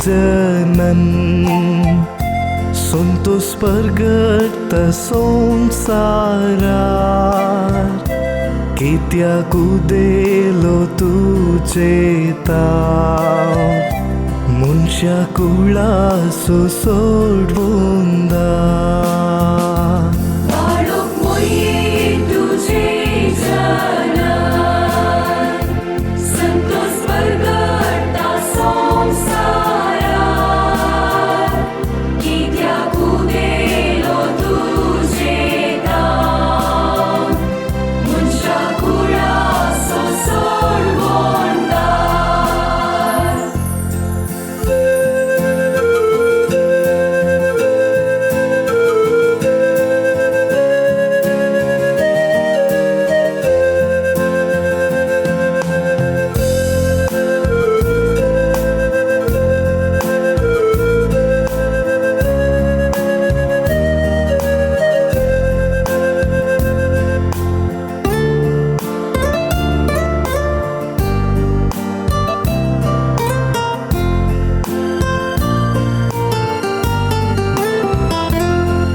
जनन संतोष परगट संसारार कित्याकू देलो तुजे ताव मनशा कुळासो सोडवंदा.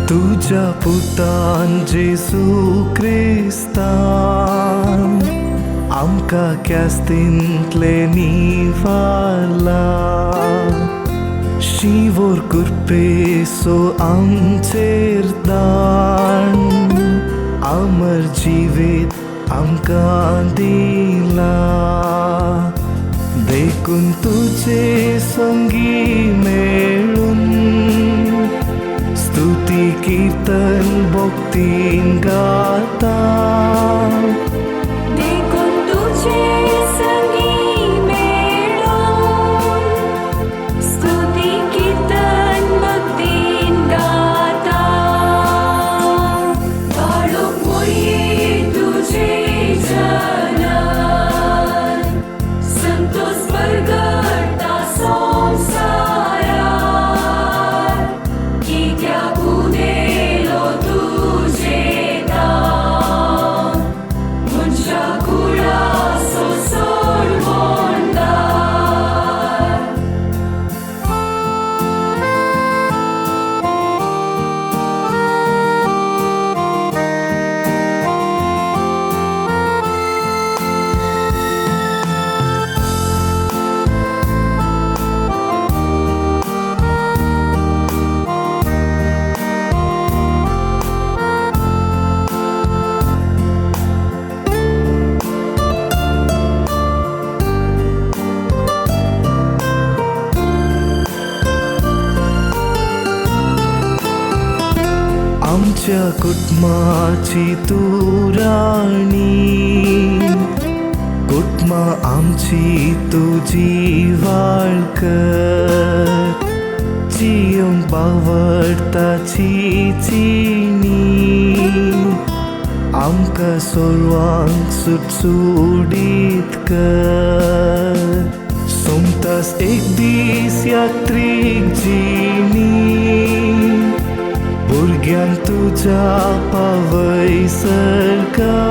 तुझ्या पुतान जेसू क्रिस्तान आमकां क्यास्तींतले निवारला शिवोर कृपेसो आमचेर दान अमर जिवीत आमकां दिला देखून तुजे संगी मेळून स्तुती कीर्तन भक्तीन गाता. देखून तुजे संगी मेळून स्तुती कीर्तन भक्तीन गाता. वाडूंक मोरये तुजे जनन संतोष परगटता संवसारार कित्याकू देलो तुजे ताव मनशा कुळासो सोडवंदार. आमच्या कुटुंबाची तूं राणी कुटुंबां आमची तुजी वाळकर जियोंक बावडताची चिणी आमकां सोरवांक सुटसुडीत कर सोमतास एक दीस यात्रीक जिणी भुरग्यांक तुज्या पावय सरकार.